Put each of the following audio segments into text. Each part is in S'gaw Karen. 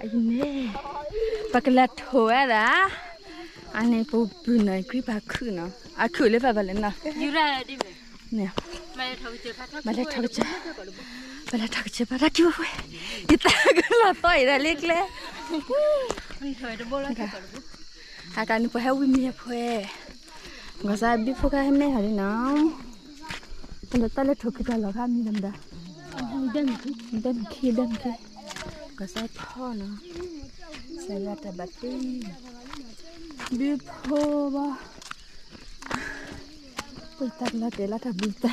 အံၤန့ၣ် ပကလဲၤထိးဝဲဒၣ်, အန့ၣ် ပပုၢ်နီၢ် ကြံပာ်ခုၣ်နီၤ, အခုၣ်လၢပှၤဘၣ်လဲၤနီၤ, မၤလဲၤထီၣ်ကစၢၢ်, ပလဲၤထီၣ်ကစၢၢ်, ပလဲၤထီၣ်ကစၢၢ် ပတၢ်ကံဝဲ, ယတၢ်ကလီၤသီအံၤဒၣ်လၢကျဲ, ဟးကန့ၣ် ပှၤဟဲဝံၤမံၤအဖှဲ, ကီၢ်စဲၣ်ဘံဖိခါဟဲနဲၣ်ဟီဒ်နီၤ, ပလဲၤတၢ်လၢထိးခုတၢ်လီၤခါမံၤဒီးမတၤ, ဒဲမခံ ဒဲမခံ, ကီၢ်စဲၣ်ဖီနီၤ, စဲးလၢတၢ်ဘၣ်တ့, ဘံဖိဘၣ်, ပတၢ်ကလီၤတဲာ်လၢတၢ်ဘုတၢ်, လၢလီၤတၢ်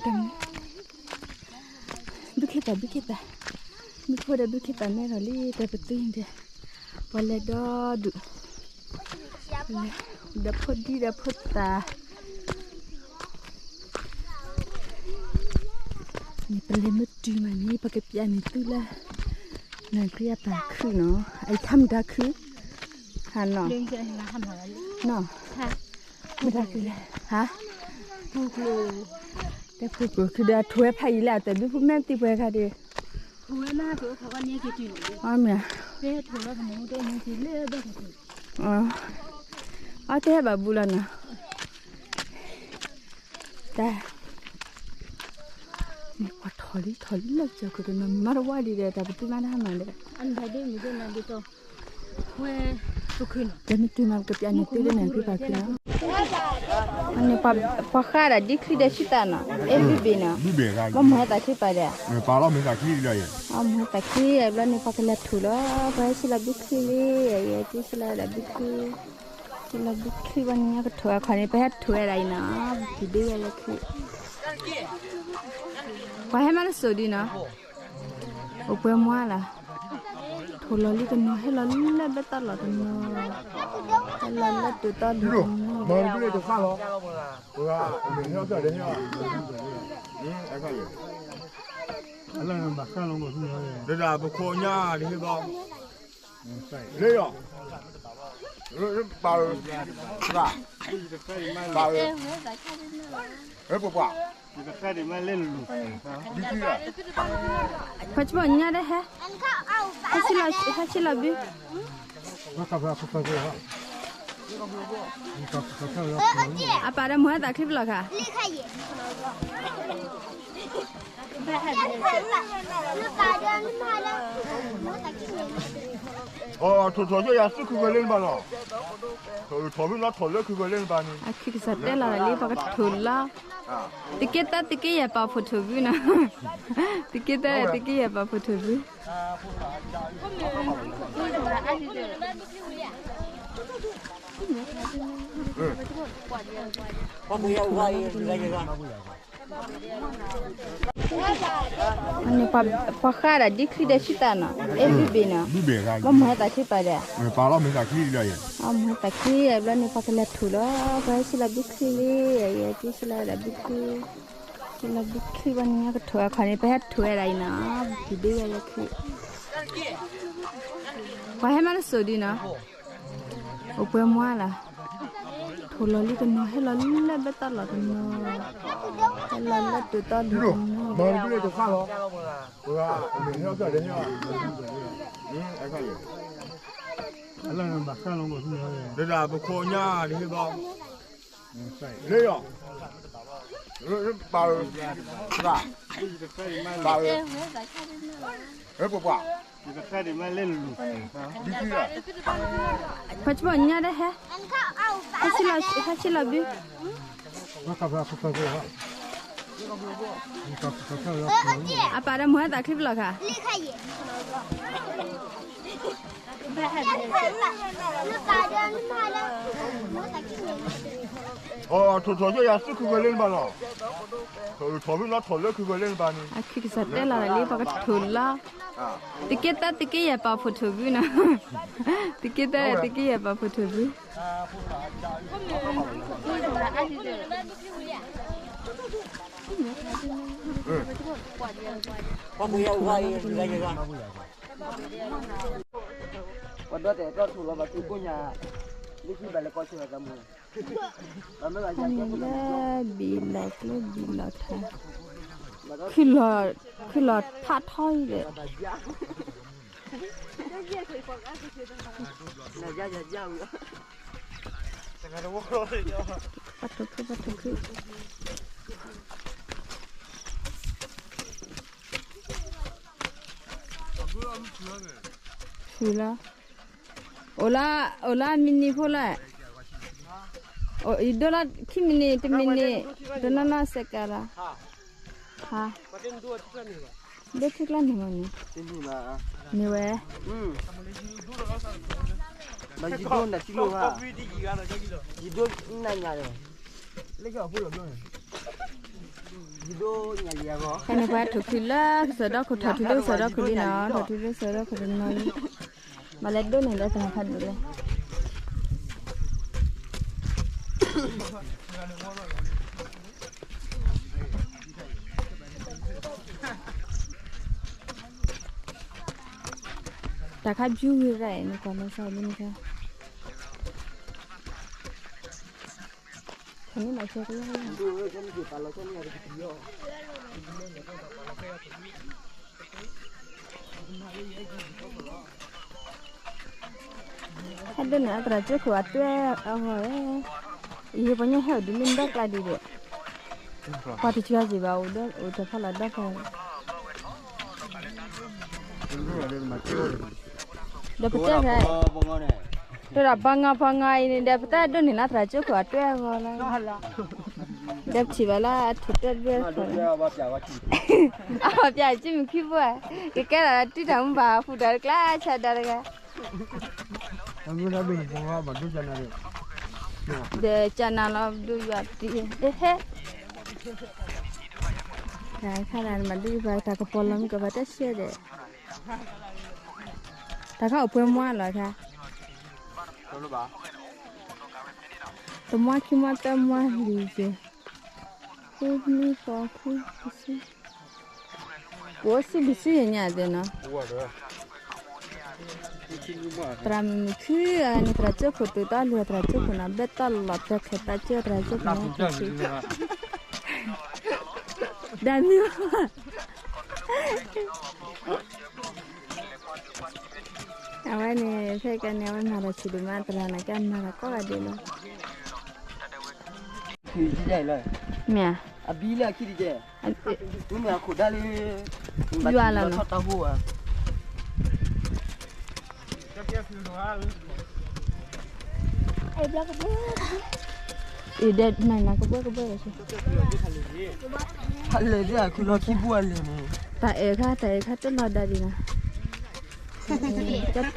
မံၤ ဘုခ့သၣ် ဘုခ့သၣ်, ဘုဖိဒီးဘုခ့သၣ်နဲၣ်ထီၣ်လံ တၢ်ပတုၤဒဲး, ပှၤလဲၤဒီဒူၣ်, ဒီးဖိဒံဒီးဖိသၣ်, န့ၣ်ပလဲၤမ့ၢ်တုၤမးန့ၣ် ပကပျးန့ၢ်သုလၢ နကြံအတၢ်ခုၣ်နီၤ, အံၤခါမတၤခုၣ်, ဟးနီၤ, နီၤ, မတၤခုၣ်လဲၣ်, ဟါ, တဲပူၤကျိၤခုၣ်ဒီး ထိးဝဲဖးယံာ်လၢအတၢ်ဘုဖိမဲာ်သံပှဲၤခါဒီး, အမ့ၢ်, အတဟဲဘၣ်ဘူးလီၤနီၤ, တၢ်, မ့ၢ်ပှၤထီၣ်လံထီၣ်လၢကစၢၢ်ခိၣ်တနီၤ မၤတဝါဒံးဒီး တၢ်ပတုၤမးတဟါမးဒီး တမ့ၢ်တုၤမးကပျးန့ၢ်သုလၢနၢ်ပှၤပှၤခုၣ်လီၤ. န့ၣ်ပှၤဃါဒီးဒ်ချံဒီးဆံသးနီၤ အဲၣ်ဘုဘ့ၣ်နီၤ, ဘၣ်မုၢ်ဟဲသးချံပာ်ဒီး, ပာ်လီၤမုၢ်ဟဲသးချံလီၤယဲ, မုၢ်ဟဲသးချံအဘျီန့ၣ် ပှၤကလဲၤထိၣ်လီၤ, ပှၤဟဲဆံလီၤဘုချံလံ, ယဲက့ဆံလီၤဝဲဒၣ်ဘုချံ, ဆံလီၤဘုချံဘၣ်န့ၣ် ညါကထိၣ်အခီန့ၣ် ပဟဲထိၣ်ဝဲဒၣ်အံၤနီၤ, ပက့ၤဒ့ဝဲလၢခုၣ်, ပှၤဟဲမးတစိၢ်ဒံးနီၤ. အိၣ်ပှဲၤမွှါလီၤ, ထိၣ်လီၤလံတနီၤ ဟဲလီၤလၢဘဲတၢ်လီၢ်တနီၤ, ဟဲလီၤလၢတိၢ်တီဒူၣ်တနီၤ, ဒ်ဒၣ်ပခိၣ်ညါဒ်ဟ့ဘီ, လၢယီၤ, ပာ်, ပာ်, ပှၤ, ဖါဆံဘီညါဒဲးဟဲ, ဟဲဆံလီၤဘု, အပာ်ဒီးမုၢ်ဟဲသးချံပလီၢ်ခါ, ထိၣ်ထိၣ်ဆိယၤသုခုဝဲလၢနဘၣ်လီၤ, ထိၣ်လၢနီၢ်ထိၣ်လၢခုဝဲလၢနဘၣ်န့ၣ်, အခုကစၢ်တဲလီၤလံ ပှၤကထိၣ်လီၤ, သုးက့တၢ်သုးက့ယဲၢ်ပာ်ဖှိၣ်ထိၣ်ဘုနီၤ, သုးက့တၢ်သုးက့ယဲၢ်ပာ်ဖှိၣ်ထိၣ်ဘု န့ၣ်ပှၤဃါဒီးဒ်ချံဒီးဆံသးနီၤ အဲၣ်ဘုဘ့ၣ်နီၤ, ဘၣ်မုၢ်ဟဲသးချံပာ်ဒီး, မုၢ်ဟဲသးချံအဘျီန့ၣ် ပှၤကလဲၤထိၣ်လီၤ ပှၤဟဲဆံလီၤဘုချံလံ, ယဲက့ဆံလီၤဝဲဒၣ်ဘုချံ, ဆံလီၤဘုချံဘၣ်န့ၣ် ညါကထိၣ်အခီန့ၣ် ပဟဲထိၣ်ဝဲဒၣ်အံၤနီၤ, ပက့ၤဒ့ဝဲလၢခုၣ်, ပှၤဟဲမးတစိၢ်ဒံးနီၤ. အိၣ်ပှဲၤမွှါလီၤ, ထိၣ်လီၤလံတနီၤ ဟဲလီၤလၢဘဲတၢ်လီၢ်တနီၤ, ဟဲလီၤလၢတိၢ်တီဒူၣ်တနီၤ, ဒ်ဒၣ်ပခိၣ်ညါဒ်ဟ့ဘီ, လၢယီၤ, ပာ်, ပှၤ, ဖါဆံဘီညါဒဲးဟဲ, ဟဲဆံလီၤဘု, အပာ်ဒီးမုၢ်ဟဲသးချံပလီၢ်ခါ, ထိၣ်ထိၣ်ဆိယၤသုခုဝဲလၢနဘၣ်လီၤ, ထိၣ်လၢနီၢ်ထိၣ်လၢခုဝဲလၢနဘၣ်န့ၣ်, အခုကစၢ်တဲလီၤလံ ပှၤကထိၣ်လီၤ, သုးက့တၢ်သုးက့ယဲၢ်ပာ်ဖှိၣ်ထိၣ်ဘုနီၤ, သုးက့တၢ်သုးက့ယဲၢ်ပာ်ဖှိၣ်ထိၣ်ဘု ပှၤဒီးတဲာ်တီၢ်ထူၣ်လီၤဘၣ်သူကိးညါ, လၢခံဘၣ်လဲၤကီၢ်ဆိၣ်လီၤတၢ်မူ, လၢဘံၣ်လီၤကျိဘံၣ်လီၤထါ, ခုၣ်လီၤ, ခုၣ်လီၤထးထီအံၤဒီး, ပှၤထုးခုၣ်, ပှၤထုးခုၣ်, ဖုလီၤ, အိၣ်လၢ, အိၣ်လၢမံးနံးဖိလီၤ, ယဒိလီၤခံမံးနံး တမံးနံး, ဒိနီၢ်နီၢ်စဲးကၤလီၤ, ဟါ, ဒိထံကျါန့ၣ်မ့ၢ်န့ၣ်, န့ၣ်ဝဲ, ဖဲန့ၣ်ပှၤထုးခုၣ်လၢကစၢၢ်ဒီခိၣ် ထီၣ်ထုးလၢကစၢၢ်ဒီခိၣ်တနီၤ, ထီၣ်ထုးလၢကစၢၢ်ဒီခိၣ်တနီၤလံ, ဘၣ်လဲၤဒိးန့ၢ်ဒီးသရၣ်ဖးဒိၣ်လဲၣ်. တၢ်ခါဘျူးဝံၤရၣ်အံၤ နကွၢ်လီၤစၢ်ဒ်န့ၣ်ခါ, န့ၣ်မၤဆဲးကလီၤ ဟဲဒိးန့ၢ်အသရၣ်ကၠိခိၣ်အတွဲအဂီၢ်, ယဟ့ၣ်ပှၤညါဟဲအိၣ်ဒ်လၢဒီကျါဒ်ဒီး, ပှၤတစှၤစ့ၢ်ဘၣ်, အိၣ်တဖီလာ်ဒီဖီ, ဒီးပတဲဖဲ, တဒၣ်ပှၤငါပှၤငါအံၤန့ၣ်ဒီး ပတၢ်ဒိးန့ၢ်လၢသရၣ်ကၠိခိၣ်အတွဲအဂီၢ်လီၤ, ဒီးပထံၣ်ဘၣ်လၢအထုးတွဲဘျဲၣ်, အပျၢ်ကၠံမုၢ်ခံဘိ, ကကဲထီၣ်တၢ်တံၢ်တၢ်မူဘၣ်ဖုၣ်တၢ်တကျါဆါဒၣ်တဂၤ ဒီးကနၤလီၤဒိယွၤတံၢ်, ဟဲ, တၢ်ခါဒၣ်မၤဒုးပှၤတၢ်ကပီၤလီၤမုၢ်ကဘၣ်တၢ်ရှဲဒီး, တၢ်ခါအိၣ်ပှဲၤမွါလီၤခါ, တမွါခံမွါသၢမွါလွံၢ်ယဲၢ်, ဃုနွံဃိးခွံ, ပအိၣ်ဆံဘျုးဆံယဲၢ်ညါသ့ၣ်နီၤ. သရၣ်မုၣ်မုၣ်ခုအန့ၣ် သရၣ်ကၠိခိၣ်တုၤတၢ်လူၤသရၣ်ကၠိခိၣ်နီၤ ဘဲတၢ်လီၤတၢ်ခဲတၢ်ကၠိသရၣ်ကၠိခိၣ်နီၤ, ဒၣ်မုၢ် အဝဲန့ၣ် ဖဲကန့ၣ် အဝဲမၤတၢ်ဆံးဒိၣ်မး သရၣ်န့ၣ် ကမၤတၢ်ကိးဂၤဒဲးလီၤ. မ့ၢ်ဧါ, အဘံလၢအခံတကဲ, မ့ၢ်အခိၣ်ဒၣ်လၢ ယွၤလီၤနီၤ. အံၤဒဲးနၤနၤကဘှဲကဘှဲလီၤဆူ, ဖးလဲၢ်ဒ်အခုလီၤခံဘိအလဲၢ်န့ၣ်, တၢ်အဲၣ်ခါ တၢ်အဲၣ်ခါတလီၤဒါဒံးနီၤ. ကၢ်တက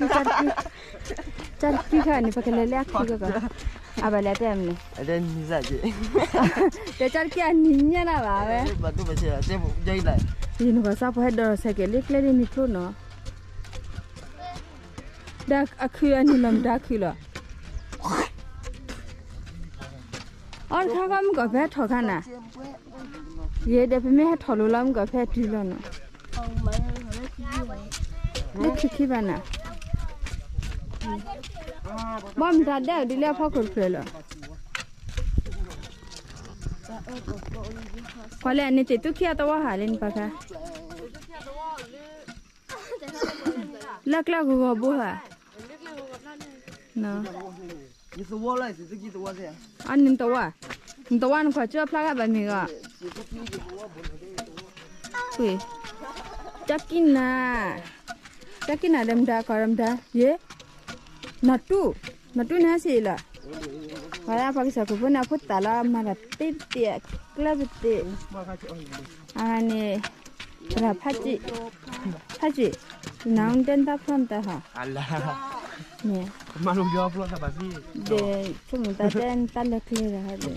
ံ, ကၢ်တကံခါန့ၣ် ပကလဲၤလၢအခံကကီး, အဘၣ်လဲၤတဲမနုၤ, တဲကၢ်တကံအနံၤညါဒၣ်ဘၣ်ဝဲ, ယနကီၢ်စၢ်ဖိဟဲဒိးစဲးကဲးလၢကျဲလၢနံၤဖျိနီၤ. ဒီးအခုအနံၤလီၤမတၤခုလီၤ. အီတခါခီမုၢ်ကီၢ်ဖဲထီၣ်ခါနၤ, ယဲဒဲးပမ့ၢ်ဟဲထီၣ်လိၤလီၤမုၢ်ကီၢ်ဖဲတုၤလီၤနီၤ. လၢခံခံဘၣ်နၤ, ဘၣ်မတၤဒဲးဒ်လၢအဖီခိၣ်တဖျၢၣ်လီၤ. ကွၢ်လၢအန့ၣ်သ့ၣ်သူခံအသဝီဟးလၢနပာ်ခါ လၢကျဲဂီၤဂီၤဘိဧါ, အနသဝီ, နသဝီနကွၢ်ကၠိအဖျါဂၤဘၣ်မ့ၢ်ဂီၤ, ကၠီကံနၤ, ကၠီကံနၤဒီးမတၤကီၢ်ဒီးမတၤ, ယဲ, နတူၢ်, နတူၢ်န့ၣ်ဟဲစ့ၢ်လီၤ. ပှၤလၢပှၤကစၢ်ခိၣ်ဖိန့ၣ် အဖိသၣ်လီၤ မၤတၢ်သ့ပသ့ၣ်, ကျၢပသ့ၣ်, အန့ၣ် သရၣ်ဖးစ့ၣ်, ဖးစ့ၣ်, နတဲနတၢ်ဖျီနတၢ်ဟီ, န့ၣ်, ဒီးဆိကမိၣ်တၢ်တဲနတၢ်လဲၤကျဲဒီး,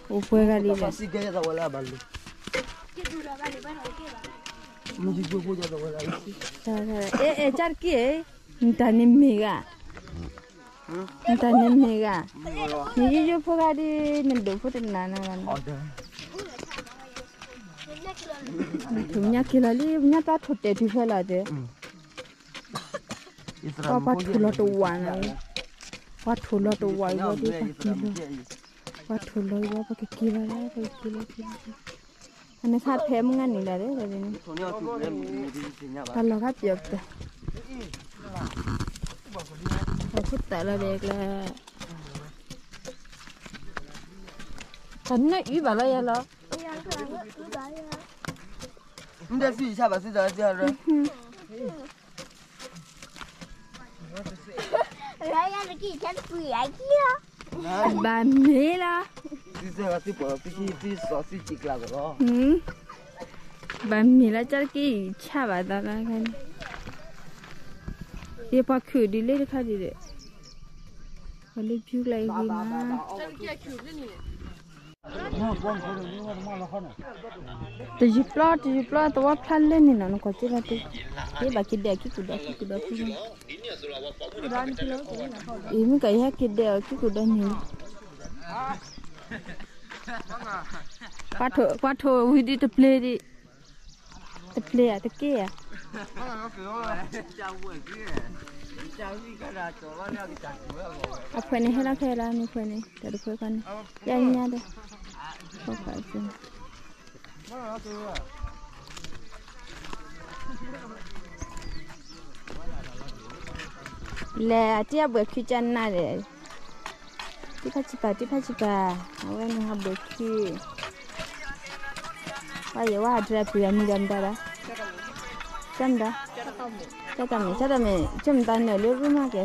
အိၣ်ပှဲၤဂၤဒ်လဲၣ်. အဲ အဲ ကၢ်တက့ၢ်, နတၢ်န့ၣ်မ့ၢ်ဂၤ, နတၢ်န့ၣ်မ့ၢ်ဂၤ, နယိယိဖိဂၤဒ် နဒိၣ်ဖိတနၤနၤဂၤန့ၣ်, နထူၣ်ညါက့ၤလီၤလံ ညါတၢ်ထူၣ်တဲာ်တုၤဖဲလီၤတဲ, ပှၤပှၤထူၣ်လီၤတဝာ်နၤ, ပှၤထိၣ်လီၤတဝီအံၤဝဲဒ်ပှၤက့ၤလီၤ, ပှၤထိၣ်လီၤအံၤဝဲပှၤကက့ၤလီၤလၢ ပှၤကက့ၤလီၤက့ၤလီၤ, အန့ၣ်ခါဖဲမုၢ်ဂၤန့ၣ်လီၤဒီး တၢ်လီၢ်ခါပျီပျီ, ပှၤဖိသၣ်လီၤဒီးကျဲ, တၢ်နၢအံၤဘၣ်လီၤယၤလီၤ. မ့ၢ်တၢ်သံဆၣ်ဘၣ်သံတၢ်သံ ဘၣ်မ့ၢ်လီၤ, ဘၣ်မ့ၢ်လီၤကၢ်တက့ၢ်ဆၣ်ဘၣ်သးလီၤ, ယပှၤခုၣ်ဒ်လၢတခါဒ်ဒီး, ပှၤလၢဖျူကျါအံၤဂ့ၤမး, တယုၢ်ပျီ တယုၢ်ပျီ သဝီဖျါလၢန့ၣ်နီၤ နကွၢ်က့လီၤတ့ၢ်, ယဘၣ်က့ၤဒဲးခံကူၣ်ဒီး ခံကူၣ်ဒီးခံ, အံၤမ့ၢ်ကယဟဲက့ၤဒဲးအီၤ ခံကူၣ်ဒီးန့ၣ်, ပှၤထိၣ်ဝံၤဒ်တပျ့ၤဒံး, တပျ့ၤဧါ တက့ၢ်ဧါ, အဖှဲးန့ၣ်ဟဲလီၤခဲလၢာ် မ့ၢ်ဖှဲးန့ၣ် တၢ်တဖှဲးခီန့ၣ်, ယညါဒီး, လဲၤအတံၢ်အဘှဲးခံကၢ် နၢ်ဒီး, တံၢ်ဖးဆံးပၤ တံၢ်ဖးဆံးပၤ, အဝဲန့ၣ်ဟးဘှဲးခံ, ဝဲယဲဝဲဟးဒြဲပူၤယၤ မံၤဒီးမတၤဒီး, ကၢ်မတၤ, ကၢ်တၢ်မ့ၢ် ကၢ်တၢ်မ့ၢ် ကၢ်မတၤနၢၤလၢရူၢ်မးကဲ,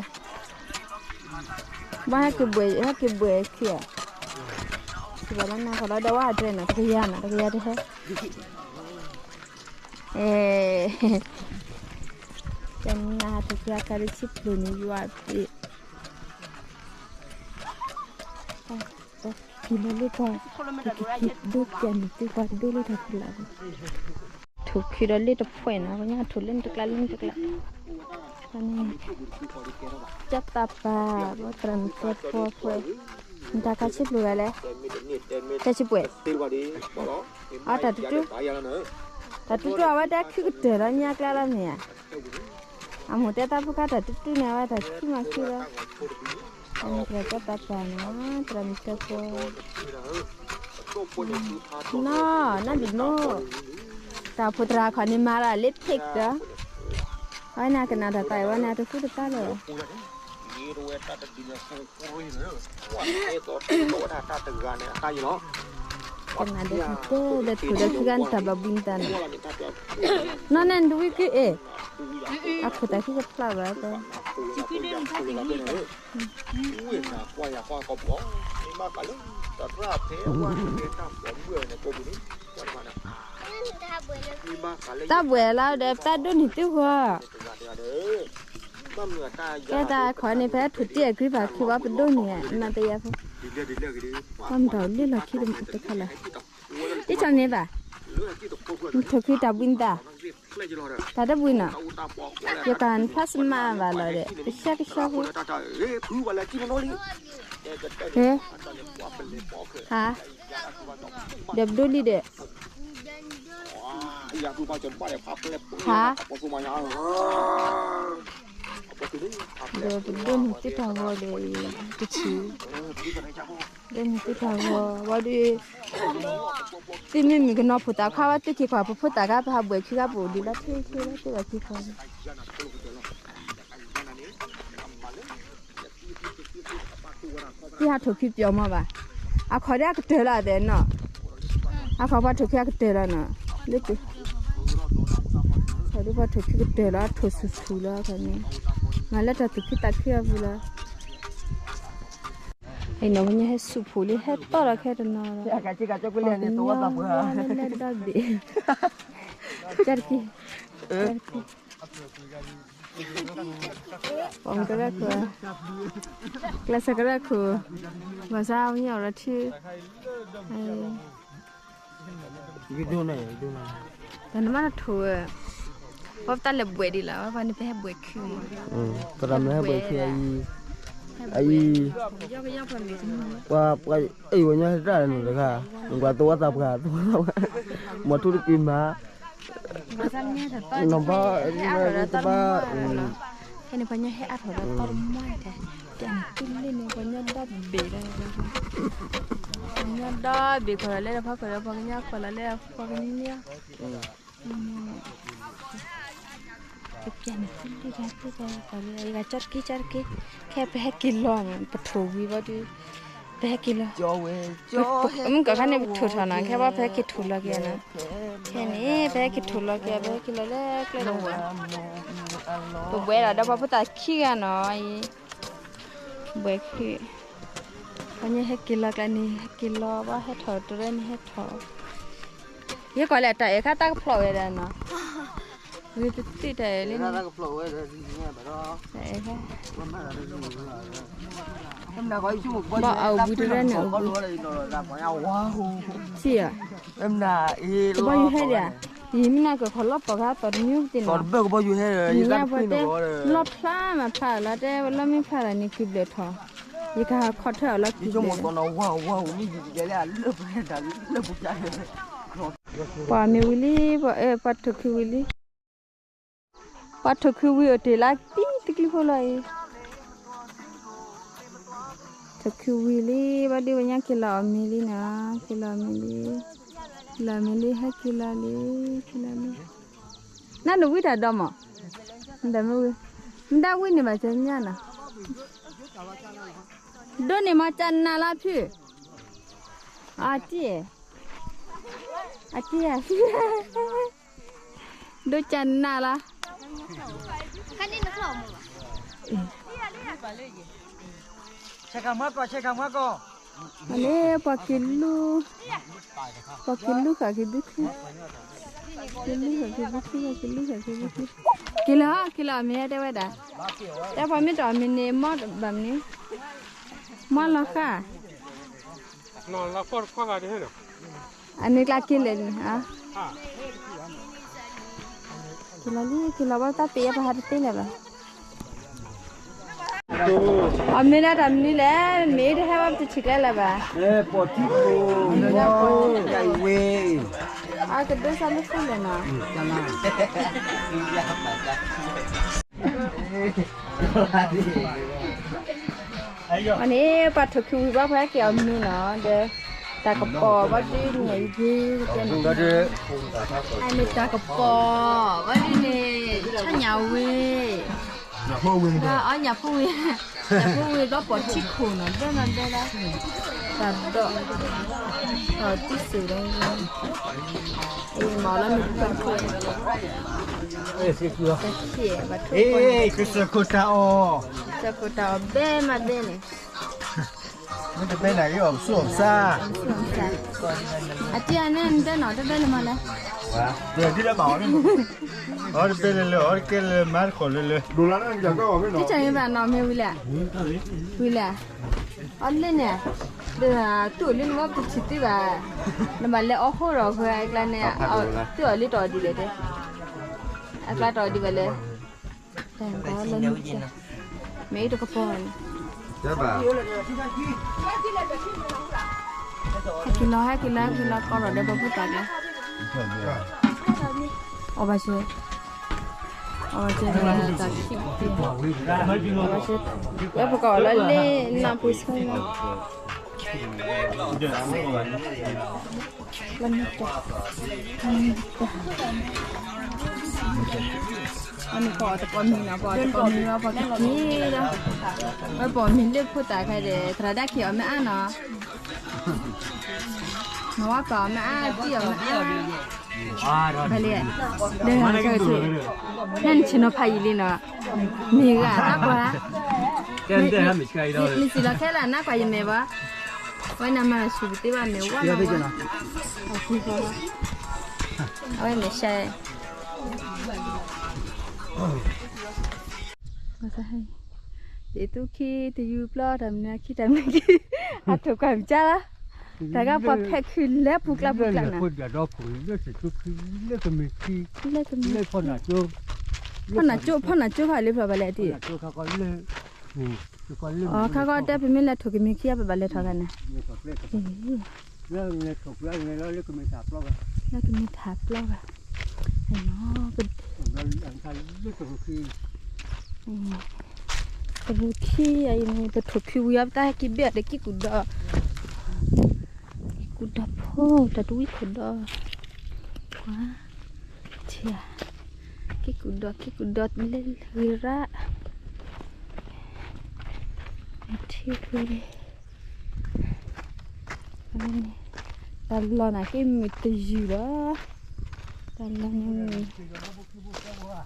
ဘၣ်ဟဲက့ၤဘှဲး ဟဲက့ၤဘှဲးခံဧါ, စံးဘၣ်လၢနၤ ခီလီၤဒီးဝဲဟးဒြဲနီၤ တကယၤနီၤ တကယၤတဟဲ အဲ, ကနၣ်တကယၤကါဒ်ဆံးပျိန့ၣ် ယွၤဘ့ၣ်, က့ၤလၢလ့ၣ်ပှၤ, ဒိၣ်ကဲန့ၣ် သ့ပှၤကဒိၣ်လၢတၢ်ဖီလာ်, ထိၣ်ခံဒီးလ့ၣ်တဖှဲးနီၤ ပညါထိၣ်လၢနတကျါလၢနတကျါ, န့ၣ်, ကၢ်သးပၤ ဘီသရၣ်မုၣ်တဲပီၤဖှဲး, နတၢ်ခါဆံးပျိဂၤလဲၣ်, တဲဆံးပှဲၤ အတၢ်တတူၢ်, တၢ်တတူၢ်အဝဲတဲခုကတၢၢ်လီၤ ညါကျါလီၤမ့ၢ်ဧါ, အမိၢ်တဲတၢ်ဖိခါတၢ်တတူၢ်န့ၣ် အဝဲတၢ်ခံမၤခံလီၤ, အမ့ၢ်သရၣ်ကၢ်သးပၤနီၤ သရၣ်မုၣ်တဲပီၤ, နီၢ် နီၢ်ဘံၣ်မိၢ်, တၢ်အိၣ်ဖှိၣ်သရၣ်ခီန့ၣ်မၤလၢလ့ၣ်ဖ့းကတၢၢ်, အဝဲန့ၣ်ကနၣ်တၢ်သးအံၤဝဲန့ၣ် တဃုတပၢ်လၢၤ ကနၣ်ဒီးကတဲဒီးထိၣ်ဒီးခံဂၤန့ၣ် တၢ်ဘၣ်ဘှံးနသးန့ၣ်, နီၢ်နဲၣ်နတဝံက့ၤအ့ၣ်, အခိၣ်သးခံကဖျါဘၣ်, တၢ်ဘှဲးလီၤဒီး တၢ်ဒိးန့ၢ်သုဂီၢ်, ကဲတၢ်ခီန့ၣ် ဖဲထိၣ်တံၢ်အကြံဖးခံဘၣ်ပဒိးန့ၢ် မၤတယၤဖိ, ပှၤမတၤလ့ၣ်လီၤခံတခါလီၤ, တၢ်ဆီၣ်န့ၣ်ဘၣ်, ထိၣ်ခံတၢ်ဘှံးနသး, တၢ်တဘှံးနီၤ, ယကနဖျါစမးဘၣ်လီၤဒီး ကဆှဲကဆှီဖိ, ဟဲ, ဟါ, ဒီးပဒိးလံဒီး, ဟါ, ဒီးပဒိးန့ၢ်သ့တၢ်ဂီၤဒီး, တဆံး, ဒိးန့ၢ်သ့တၢ်ဂီၤ, ဝံၤဒီး, သုမ့မ့ၢ်ကနီၤဖိသၣ်ခါဝဲ သုက့ၤကွၢ်ပဖိသၣ်ခါ ပဟးဘှဲးခံခါပအိၣ်ဒံးလီၤ ထံၣ်ထံၣ်လီၤ သုဘၣ်က့ၤကွၢ် သုဟးထိၣ်ခံပျီၤမးဘၣ်, အခီၣ်ဒ်အကတၢၢ်လီၤသဲးနီၤ, အခီၣ်ပှၤထိၣ်ခံအကတၢၢ်လီၤနီၤ, လၢ, အခီၣ်ဒ်ပှၤထိၣ်ခံကတၢၢ်လီၤ ထိၣ်ဆူၣ်ဆူၣ်လီၤခီန့ၣ်, မၤလၢတၢ်သူၣ်ခုသးခုအပူၤလီၤ, အံၤနီၤ ပညါဟဲဆူၣ်ဖှိၣ်လံ ဟဲတီၢ်လီၤခဲတနီၤလီၤ, ပှၤကညီလၢလဲၤဒီဘ့ၣ်, ကၢ်တက့ၢ်, ကၢ်တက့ၢ် ပှၤကရၢခိၣ်, ကျဲးစၢးကရၢခိၣ်, ဘၣ်ဆၣ်မ့ၢ်အိၣ်ဒီးထံ, တၢ်နမါနထိၣ်ဝဲ, ပှၤပတၢ်လဲၤဘှဲးဒံးလီၤ ပှၤန့ၣ်ပဟဲဘှဲးခံ, သရၣ်မုၣ်ဟဲဘှဲးခံအံၤ, အံၤ, ပှၤ, ပှၤအံၤဝဲညီဟဲတၢ်နုာ်တခါ, နကွၢ်သဝီသးပှၢ်, သဝီသးပှၢ်, မီၤထူတကွံမး, နီၢ်ဘီ, တဘၣ်, ခဲန့ၣ်ပှၤညီဟဲအါထီၣ်ဒီးသီတမီၢ်တဲ ပျဲန့ၣ် တုၤလံန့ၣ် ပှၤညီဒီဘ့ၣ်ဒီး ပှၤညီဒီဘ့ၣ် ခိးလီၤလၢဖီခိၣ်ဒီး ပှၤကညီ ခိးလီၤလၢပှၤကညီန့ၣ်လီၤ. ပျဲန့ၣ် တုၤလံဒီး တုၤလံဒီး ယကကၠီတက့ၢ် ကၠီတက့ၢ်, ခဲပဟဲက့ၤလီၤန့ၣ် ပထိၣ်ဝံၤဘၣ်ဒီး ပဟဲက့ၤလီၤ, မုၢ်ကီၢ်ခါန့ၣ် ပထိၣ်ထီၣ်နီၤ, ခဲဘၣ်ပဟဲက့ၤထိၣ်လီၤက့ၤနီၤ, ခဲန့ၣ် ပဟဲက့ၤထိၣ်လီၤက့ၤ ပဟဲက့ၤလီၤလၢကျဲဒီးဝဲ, ပဝဲဒၣ်ဒီးပှၤဖိသၣ်ခံဂၤနီၤအံၤ ဘှဲးခုၣ်, ပှၤညီဟဲက့ၤလီၤကျါန့ၣ် ဟဲက့ၤလီၤဘၣ် ဟဲထီၣ်တရၢန့ၣ် ဟဲထီၣ်, ယဲကီးလၢတၢ်အဲၣ်ခါတၢ်ကဖျီၣ်ဝဲဒၣ်နီၤ, ဝံၤတသ့တၢ်အဲၣ်လံန့ၣ်, တၢ်အဲၣ်ခါ, ဘၣ်အဝံၤတရၢန့ၣ်အဝံၤ, ထံၣ်ဧါ, ကဘီယူၤဟဲဒံးဧါ, ယမ့ၢ်နၤကခီၣ်လီၤပှီၢ်ခါသီၣ်တမံၤပသ့ၣ်နီၤ, ကဘီယူၤဟဲ, ယညါပှၤတဲ, လီၢ်ဖျါမးဖျါလီၤတဲ လီၢ်မ့ၢ်ဖျါလီၤန့ၣ် ကုၢ်ဘျၢၣ်ထီၣ်, ယကဟးခီၣ်ထွဲအီၤလီၤကုၢ်ဘျၢၣ်, ပှၤမ့ၢ်ဝံၤလံ, ပှၤထိၣ်ခုဝံၤလံ, ပှၤထိၣ်ခုဝံၤအိၣ်တ့ၢ်လၢပံတကျိဖိလီၤအံၤ, ထိၣ်ခုဝံၤလံ, ဘၣ်ဒုးဝဲညါက့ၤလီၤအီၣ်မ့ၤလံနီၤ, က့ၤလီၤအီၣ်မ့ၤလံ, လီၤမ့ၤလံ ဟဲက့ၤလီၤလံ, က့ၤလီၤလံ, နနဝံတၢ်ဒီးမး, မ့ၢ်ဝံ, မ့ၢ်ဒၣ်ဝံန့ၣ်ဘၣ်စၢၤညါနီၤ, ဒိးန့ၢ်မၤကနၣ်လၢဖု, အတံၢ်, အတံၢ်ဧါ, ဒိးကနၣ်လၢ ဆဲးခးမွဲကီၢ်, ဆဲးခးမွဲကီၢ်, အန့ၣ် ပှၤက့ၤလူ, ပှၤက့ၤလူဃာ်က့ၤဘုချံ, က့ၤလူဃာ်က့ၤဘုချံ, ပှၤက့ၤလူဃာ်က့ၤဘုချံ, က့ၤလီၤ က့ၤလီၤ အမ့ၢ်တဲဝဲဒၣ်, တဲပှၤမ့ၢ်တအီၣ်မ့ၤန့ၣ် မီၢ်ဘၣ်မနုၤ, မီၢ်လီၤဃာ် အန့ၣ်ကျါက့ၤလဲၣ်န့ၣ်, က့ၤလီၤလံ က့ၤလီၤဘၣ်တၢ်ပ့ၤအပဟးတသ့လၢၤဘၣ်, အမ့ၢ်ဒၣ်တၢ်မနုၤလဲၣ် မ့ၢ်တဟဲဘၣ်ပတထံၣ်ကျဲလၢၤဘၣ်, အကဒိးစၢ်လၢဃိလဲၣ်နီၤ အန့ၣ် ပှၤထိၣ်ခုဝံၤဘၣ်ဖဲက့ၤအီၣ်မ့ၤနီၤ ဒီး တၢ်ကပီၤဘၣ်ဒုးန့ၣ် ယဒုးကဲန့ၣ် အန့ၣ်တၢ်ကပီၤ ဘၣ်ဒုးန့ၣ် ဆၣ်ညၣ်ဝ့ၢ် ဒီးအီၣ်ညၣ်ဖိဝ့ၢ် ညၣ်ဖိဝ့ၢ်ဘၣ်ပီၤထံခိၣ်နီၤ ဒဲနီၤဒဲဒၣ် တၢ်ဒီး တၢ်တံၢ်စူၤဒီး အံၤမၤလၢမ့ၢ်တခိၣ်တခိၣ် တၢ်ခံးဘၣ်ထိၣ် ကစၢၢ်ခိၣ်တၢ်အီၣ် ကစၢၢ်ခိၣ်တၢ်အီၣ်ဘဲမးဘဲန့ၣ် မ့ၢ်တဘဲန့ၣ် အီၣ်ပစိၣ်အီၣ်ပစၢ် အတံၢ်အန့ၣ် နတဲနီၤ တဘဲလၢမးလဲၣ် ဝဲ ဒ်လၢဘၣ်အီၤန့ၣ် အီၤတဘဲလၢလၢ အီၤတကဲလၢမၤတခီလၢလၢ တံၢ်တၢ်န့ၣ်ဘၣ်နီၤ မ့ၢ်ဝံၤလဲၣ် ဝံၤလဲၣ် အီၤလၢန့ၣ် ဒီးတူၢ်လၢနမ့ၢ်ပတထံၣ်သ့ဘၣ် နဘၣ်လဲၤအီၣ်ဃိဒီး အကျါန့ၣ် တူၢ်အီၤလၢတအီၣ်ဒ်လဲၣ်တဲ အကျါတအီၣ်ဒ်ဘၣ်လဲၣ် တၢ်လၢ မ့ၢ်တကပီၤန့ၣ် ဟဲက့ၤလီၤ ဟဲက့ၤလီၤ ဟဲက့ၤလီၤ ကီၢ်ဒီးဒီးပဖိသၣ်ကျါ အီၣ်ဘၣ်ဆၢ အီၣ်ဘၣ်ဆၢ တၢ်ခံး အီၣ်ဘၣ်ဆၢ ဝဲပကအီၣ်လီၤလၢနၢ်ပူၤဆၢလီၤ လၢမ့ၢ်တၢ် အန့ၣ်ပအီၣ်တကိးမံၤနီၤ ပအီၣ်တကိးမံၤလီၤ ပှၤကက့ၤလီၤ ဝဲပအီၣ်မ့ၤလၢဖိသၣ်ခဲဒီး သရၣ်ဒၣ်ခံးအီၣ်မ့ၢ်အါနီၤ မၤဝါပာ်အီၣ်မ့ၢ်အါ တံၢ်အီၣ်မ့ၢ်အါ ဘၣ်လံ ဒဲဂၤဆၢထံၣ် နနဆ့ၣ်နီၤဖးယံာ်လံနီၤ မ့ၢ်ဂၤတၢ်ပှၤ မ့ၢ်စံၣ်လီၤခဲလၢာ်နၢ်ကွၢ်ယမဲာ်ဘၣ် ဝဲနမၤလီၤဆူၣ်ပသ့ဘၣ်မ့ၢ်ဝဲမ့ၢ်ဝဲ အဝဲမ့ၢ်ရှဲ ယသူခံတယူၤပျီတၢ်မနုၤခံတၢ်မနုၤခံ အထိၣ်ကွၢ်မကၢ်လီၤ တၢ်ဂၤပှၤဖဲးခုလၢပူၤကျါပူၤကျါနီၤ လၢခိၣ်ဒၣ်ဒီခိၣ် လၢသ့ၣ်ထူခံ လၢကမ့ၢ်ခံ လၢဖီနၢ်ကၠိ ဖီနၢ်ကၠိ ဖီနၢ်ကၠိခါလၢဖျိဘၣ်လဲၣ်တံၢ် ခါကီတဲပမ့ၢ်လဲၤထိၣ်ကမ့ၢ်ခံ ပဘၣ်လဲၤထီၣ်ဂၤန့ၣ် လၢကမ့ၢ်ထးပျီဘၣ် လၢကမ့ၢ်ထးပျီဘၣ် လၢကမ့ၢ်ထးပျီဘၣ် လၢ ပရူၤခံအံၤန့ၣ် ပထိၣ်ခုဝံၤအီၤ ပတၢ်ဟဲက့ၤဘ့ၣ်အီၤဒီးကံၢ်ကူၣ်ဒီး, ကံၢ်ကူၣ်ဒီးဖိ တၢ်တဝံခိၣ်ဒီး, ကွၢ်, ထံဧါ, ကံၢ်ကူၣ်ဒီး ကံၢ်ကူၣ်ဒီးလၢဂ့ၤရၣ်, ထံဃ့, တၢ်လီၢ်န့ၣ်က့မုာ်တယုၢ်လီၤ, တၢ်လီၢ်န့ၣ်မုာ်,